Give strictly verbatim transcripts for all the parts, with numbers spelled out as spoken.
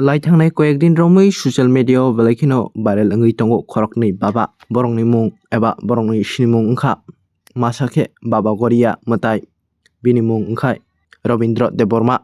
Lai thangnai koyek din romwi social media o belai kheno viral wngwi tongo khoroknwi baba, borokni mung eba borokni sinimung wngkha masa khe Baba Goria mwtai, bini mung wngkhai Robindra Debbarma,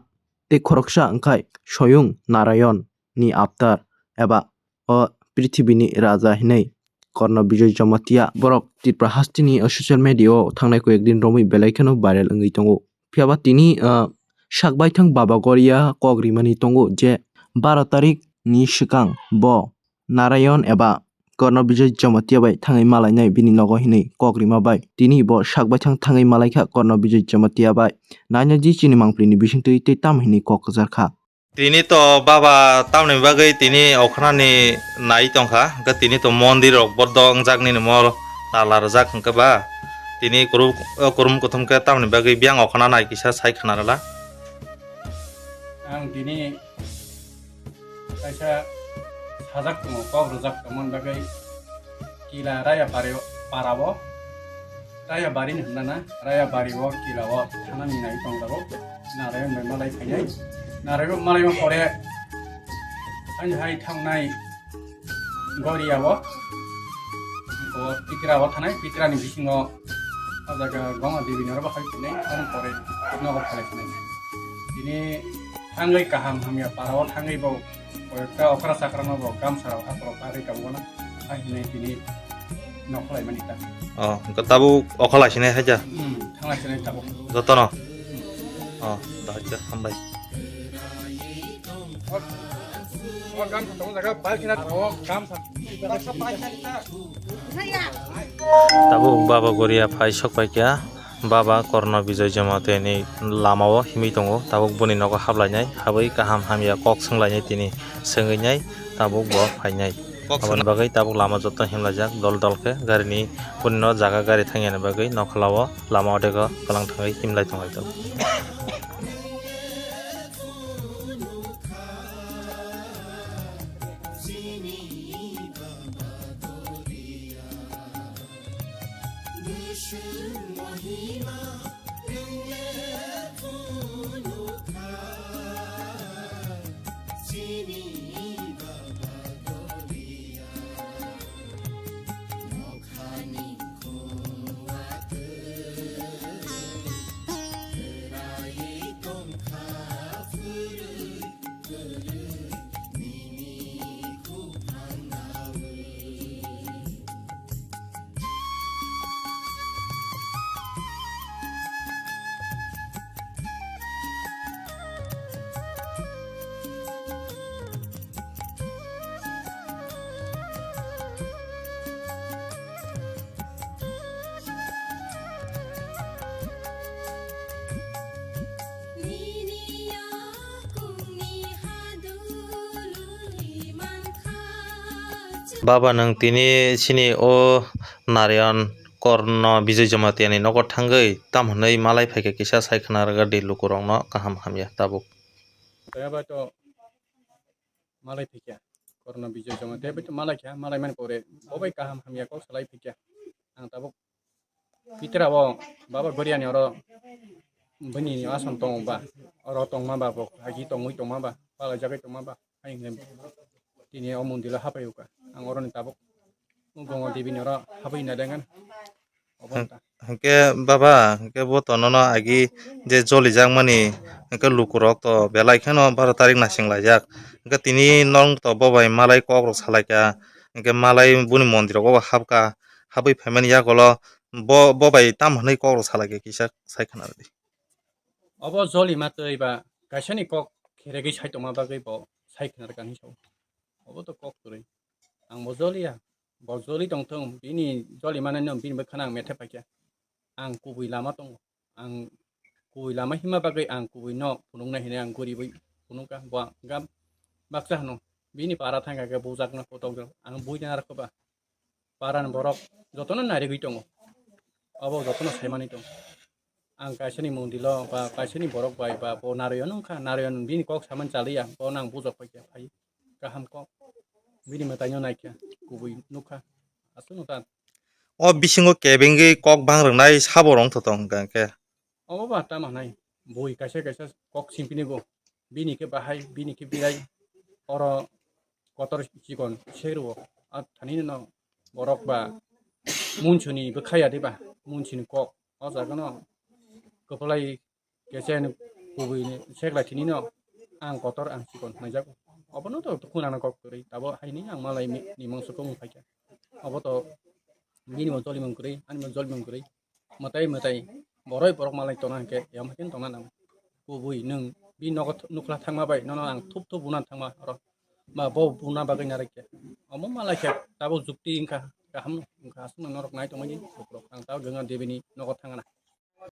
tei khoroksa wngkhai Soyung Narayan ni avatar eba o prithibini raja hinwi Korno Bijoy Jamatia. Borok Tripura hasteni o social media o thangnai koyek din romwi belai kheno viral wngwi tongo. Phiyaba tini, ah, sak baithang Baba Goria kok rimani tongo je baro tarik ni swkang bo Narayan eba Korno Bijoy Jamatia bai thangwi malainai bini nogo hinwi kok rima bai tini bo sak baithang thangwi malaikha Korno Bijoy Jamatia bai. Naina ji chini mangpili ni bisingtwi tei tam hinwi kok kwchar kha. Tini to baba tamni bagwi tini okhnani nai tongkha, hwnkhe tini to mondir rok bodo wngjak nini mol tala rwjak hwnkhe ba tini kuru-, kurum kuthum khe tamni bagwi biyang okhna nai kisa sai khna rwla. Ang tini kaisa sajak tongo, kok rwjak tongmani bagwi kila raya pari-, parao, raya barini hwnna na, raya bario kilao thanani nai tongjago. Narayan bai malai phainai, Narayan bai malaima pore ani hai thangnai Goria o, o Pitra o thanai, Pitra ni bisingo o jaga Goma Devi ni oro bo hai phainai, ani pore nogo phalai phainai. Tini thangwi kaham hamya para o thangwi bo koyekta okra chakra no bo gamsa rok hapro bagwi tabuk no hai hinwi tini nokholai mani ta. Oh, hwnkhe tabuk okholai sinai haja? Hmm, thanglai sinai tabuk. Jotono? Oh, dahai khe hambai. Tabuk Baba Goria phai sok pai kha, Baba Korno Bijoy Jamatia ni lama o himwi tongo, tabuk boni nogo haplainai, habwi kaham hamya kok swnglainai tini swngwi nai, tabuk bo phainai. Aboni bagwi tabuk lama joto himlaijak dol dol khe, gari ni boni no jaga gari thangya ni bagwi nokhola o lama odeko kwlang thangwi himlai tonglai tongo. Baba, nwng tini chini o Narayan Korno Bijoy Jamatia ni nogo thangwi tam hwnwi malai phaikha kisa sai khna rwgadi lukurokno kaham hamya tabuk. Kaya bai to malai phaikha Korno Bijoy Jamatia bai to malai kha, malai mani pore bo bai kaham hamya kok salai phaikha. Ang tabuk Pitra o Baba Goria ni oro bini ason tongo ba, oro tongma ba bo agi tongwi tongma ba, palai jagwi tongma ba, hai hwnwi tini o mondilo hapai uka. Ang oro ni tabuk Goma Devi ni oro hapai na dengan. Obo ta. Hwnkhe baba, hwnkhe bo to nono agi je jolijakmani, hwnkhe lukurok to belai kheno baro tarik nasing laijak. Hwnkhe tini nwng to bo bai malai kok rok salaikha, hwnkhe malai boni mondirok o hapkha, habwi phaimani yagulo bo, bo bai tam hwnwi kok rok salaikha kisa sai khna rwdi. Obo jolima twi ba kaisani kok kheregwi sai tongma bagwi bo sai khna rwkha hinwi sao. Obo to kok kwrwi. Ang bo joliya. Bo joli tongthung, bini joli manwi no bini bwkhano ang methe paikha. Ang kubui lama tongo. Ang kubui lama himma bagwi ang kubui no phunuknai hinwi ang guribwi phunukha. Bo ang gam baksa hwno. Bini para thangkha khe bujakno kotok jok. Ang buina narwkha ba. Parani borok jotono narigwi tongo. Abo jotono saimani tongo. Ang kaisani mondilo ba kaisani borok bai ba bo Narayan wngkha, Narayan bini kok samani chaliya, bono ang bujok paikha, phai kaham kok. Bini mwtaino naikha, kubui nukha. Aswkno ta. O bisingo kebengwi kok bang rwnai sabo rwng tong hwnkha hwnkhe. Obo ba tamo hwnai, bui kaisa kaisa kok simpini bo. Bini khe bahai, bini khe birai. oro kotor chikon sero a thani no borok ba munsuni bwkhaya diba munsuni kok o jaga no kwplai kesen kubui seklai thini no ang kotor ang chikon hwnjago obono to khunana kok kwrwi tabo haini ang malai ni mangso kok phaikha obo to bini mo jolimung kwrwi ani mo jolimung kwrwi mwtai mwtai boroi borok malai tona hwnkhe yam haikhe tongna nang kubui nwng bini nogo nukhla thangma bai nono ang thup thup bunan thangma oro ba bo buna bagwi narai khe omo malai khe tabuk jukti wngkha kaham wngkha aswk norok nai tongmani bukrok ang tabuk gwnga debini nogo thangna.